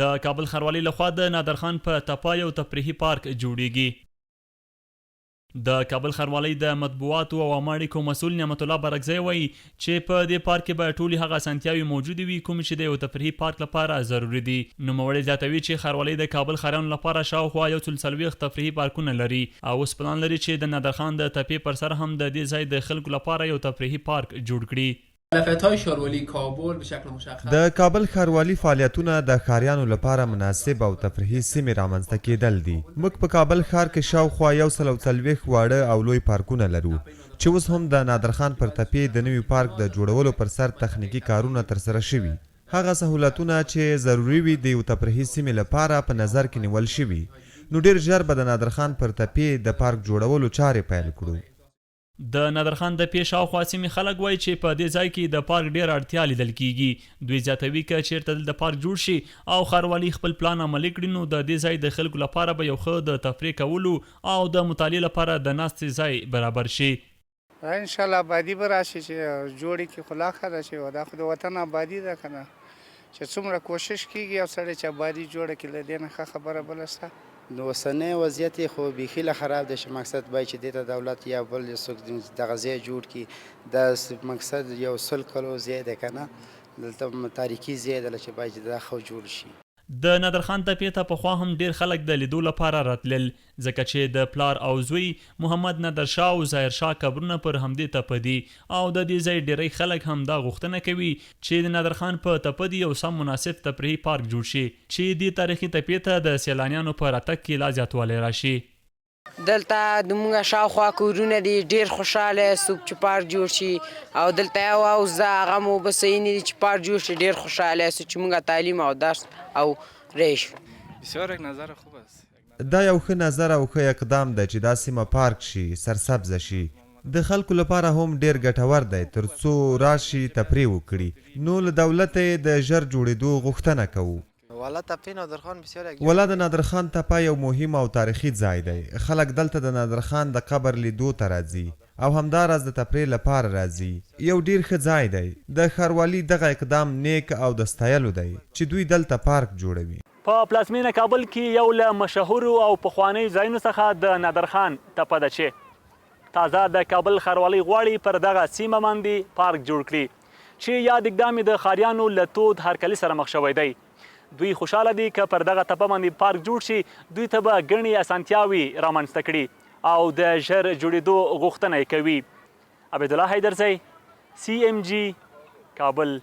د کابل ښاروالۍ لخوا د نادرخان په تپه یو تفریحي پارک جوړیږي. د کابل ښاروالۍ د مطبوعاتو او عامه اړیکو مسؤل نعمت الله برکزی وایي چې په دې پارک کې به ټولې هغه اسانتیاوې موجودې وي کومې چې د یو تفریحي پارک لپاره ضروري دي. نوموړی زیاتوي چې ښاروالۍ د کابل ښاریانو لپاره شاوخوا یو سل 40 تفریحي پارکونه لري او اوس پلان لري چې د نادرخان د تپې پر سر هم د دې ځای د خلکو لپاره یو تفریحي پارک جوړ کړي. د کابل ښاروالي فعالیتونه د ښاریانو لپاره مناسب او تفریحي سیمې رامنځته کېدل دي. موږ په کابل ښار کې شاوخوا 140 واړه او لوی پارکونه لرو، چې اوس هم د نادرخان پر تپې د نوي پارک د جوړولو پر سر تخنیکي کارونه ترسره شوي. هغه سهولتونه چې ضروري وي د یو تفریحي سیمې لپاره په نظر کې نیول شوي، نو ډېر ژر به د نادرخان پر تپې د پارک جوړولو چارې پیل کړو. د نادرخان د پې شاوخوا سیمې خلک وایي چې په دې ځای کې د پارک ډېره اړتیا لیدل کېږي. دوی زیاتوي، که چېرته دلته پارک جوړ شي او ښاروالي خپل پلان عملي کړي نو د دې ځای د خلکو لپاره به یو ښه د تفریح کولو او د مطالعې لپاره د ناستې ځای برابر شي. ان شاءالله ابادي به راشي چې جوړې کړي خو لا ښه ده چې دا خو د وطن ابادي ده کنه چې څومره کوشش کیږي او سړی چې ابادي جوړه کړي له دې نه ښه خبره بله شته؟ نو اوسنی وضعیت یې خو بیخي له خراب دی چې مقصد باید چې دې ته دولت یا بل څوک دغه ځای جوړ کړي. دا مقصد یو 100 کلو ځای دی که نه، دلته تاریخي ځای دی چې باید چې دا ښه جوړ شي. د نادرخان تپې ته پخوا هم ډېر خلک د لیدو لپاره راتلل، ځکه چې د پلار او زوی محمد نادرشاه او ظاهرشاه قبرونه پر همدې تپه دي او د دې ځای ډېری خلک هم دا غوښتنه کوي چې د نادرخان په تپه دې یو سم مناسب تفریحي پارک جوړ شي چې دې تاریخي تپې ته د سیلانیانو په راتګ کې لا زیاتوالی راشي. دلته د مونږ شاوخوا کورونه دي، ډیر خوشحاله یاستو چې پارک جوړ شي او دلته یو حوض ده، هغه هم اوبه صحیح نه دي، چې پارک جوړ شي ډیر خوشحاله یاستو چې مونږ تعلیم او درس او راشو. بسیار یک نظر خوب است. دا یو ښه نظر او ښه اقدام دی چې دا سیمه پارک شي، سرسبزه شي. د خلکو لپاره هم ډېر ګټور دی تر څو راشي تفریح وکړي. نو له دولته یې د ژر جوړېدو غوښتنه کوو. ولا د نادرخان تپه یو مهم او تاریخي ځای دی. خلک دلته د نادرخان د قبر لیدو ته راځي او همداراز د تفریح لپاره راځي. یو ډېر ښه ځای دی. د ښاروالي دغه اقدام نېک او د ستایلو دی چې دوی دلته پارک جوړوي. په پلازمېنه کابل کې یو له مشهورو او پخوانیو ځایونو څخه د نادرخان تپه ده چې تازه د کابل ښاروالۍ غواړي پر دغه سیمه باندې پارک جوړ کړي چې یاد اقدام یې د ښاریانو له تود هرکلي سره مخ شوی دی. دوی خوشاله دي که پر دغه تپه باندې پارک جوړ شي دوی ته به ګڼې اسانتیاوې رامنځته کړي او د ژر جوړېدو غوښتنه یې کوي. عبیدالله حیدرزی، سي ایم جي، کابل.